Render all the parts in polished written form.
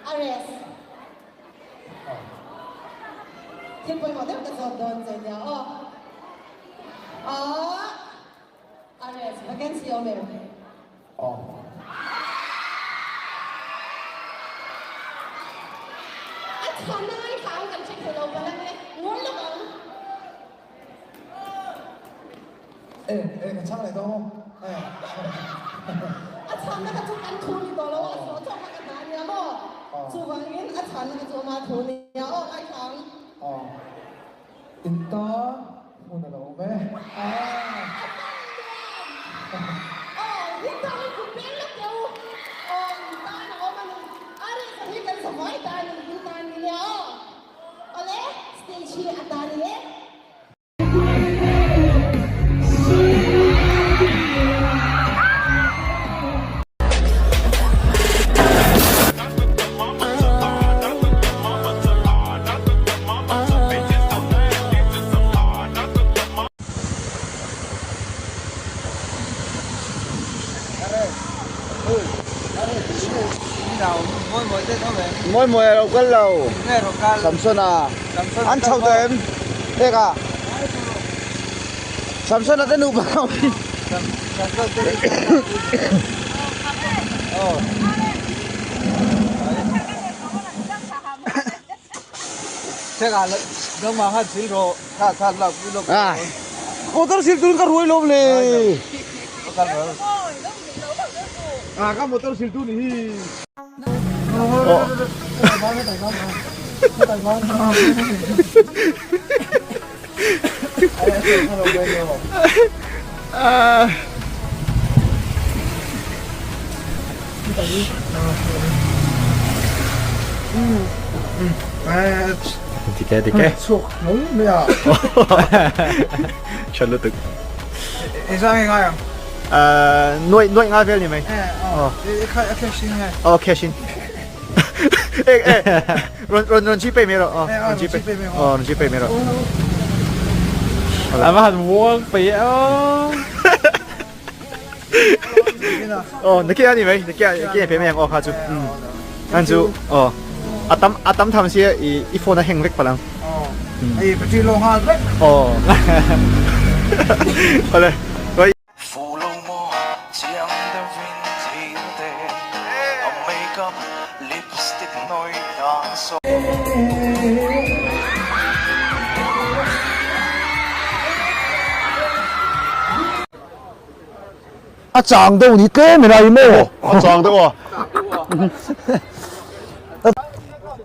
Ares. Thil pawimawh deuh ka zawt dawn che nia aw. Aw. Ares, vacancy awm em? Awm. A chhan a ngaithla ang kan hre thei lo palh ang e. Ngawi lawk ang. E, e, ka chhang leh dawn aw. E. A chhanna kha chu kan thu ni tawh lo a, a zawh chawk kha ka hna ania maw? Chuvangin a chhanna kha chu ama thu nia aw, ngaithla ang. Aw. In tan hmun a lo awm e. A fan nuam. Aw, in tan in kut peng lawk teh u. Aw, in tan a awm a ni. A reh hi kan zavai tan in tan ni nia aw. Awle, stage hi a ta ni e. Mawi mawi a lo kal lo Samson a an chho tawh em hek a Samson a te nupa ho hi Motor sil turin ka ruai lawm le a ka motor sil tu ni hi. Tike tike. Chhuak hlawl mai a. Tha lutuk. Eng ngai ang? Nuaih nuaih nga vel ni mai. Aw. A cash in nge? Aw cash in. Eh eh rawn rawn rawn gpay mai rawh. Aw rawn gpay. Aw rawn gpay mai rawh. A va han muang pei e aw. Aw nakin a ni mai nakin nakin a pe mai ang aw kha chu. An chu aw a tam a tam tham sia i i phone a hang vek palh ang. Aw hei battery low nghal vek. Aw awle. A chang deuh ni tlem ila i maw? A chang deuh a.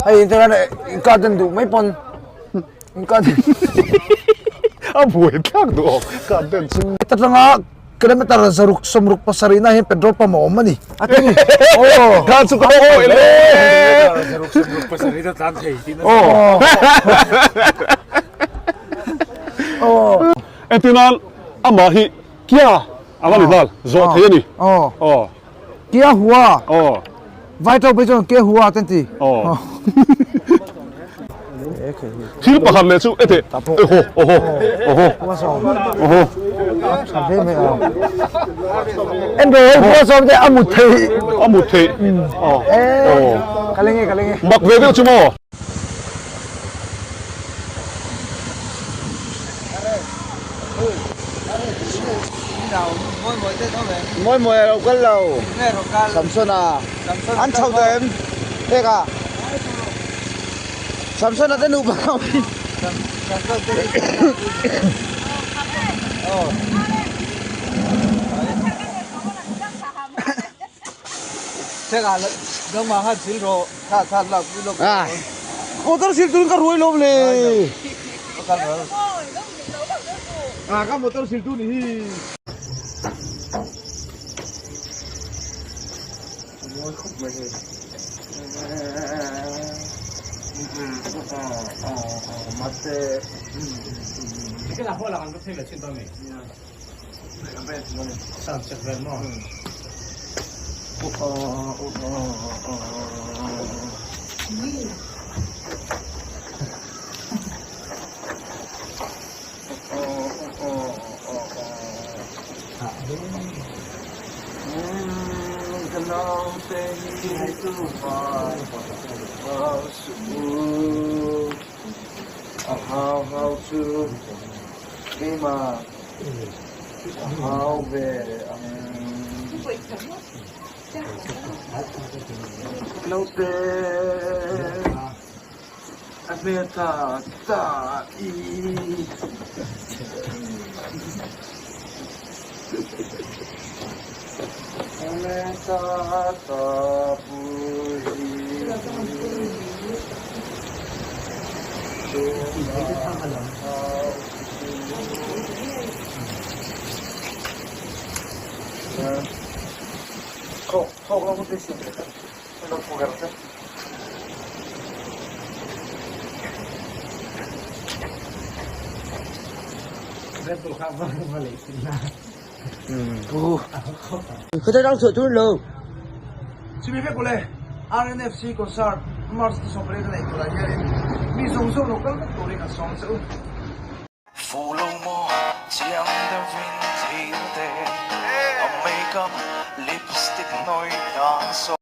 Hei in chuan in garden duh mai pawn in garden A buai thlak duh awm garden chu. Heta tanga kilometer zaruk sawmruk pasarih na hian petrol pump a awm a ni. A ti ni. Aw. Kha chu ka aw ele. Zaruk sawmruk pasarih chu tlan thei tihna. Aw. Aw. Entirnan amah hi Kia a va ni nghal, zawh thei a ni. Aw. Aw. Kia hua. Aw. Vai tawk phei chuan Kia hua te an ti. Aw. Thil pakhat leh chu ete oho oho oho oho. Tha ve mai a. En ro hei hua sawm te a mut thei. A mut thei. Aw. Aw. Ka leng e ka leng e. Mak ve deuh chu maw? Mawi mawi a lo kal lo Samson a an chho tawh em hek a Samson a te nupa ho hi Motor sil turin ka ruai lawm le. A ka motor sil tu ni hi. mai hei. Ka naute hi chu vai hau suh u, a hau hau chu keimah a hau ve ang. Naute a hmeltha ta i. A hmeltha ta pui. Chumi vek ule, RNFC concert March ni 18 a neih turah hianin mi zawng zawng lo kal vek turin kan sawm che u. Fu lo maw chiang deuhin thil te, a makeup lipstick hnawih tlang saw.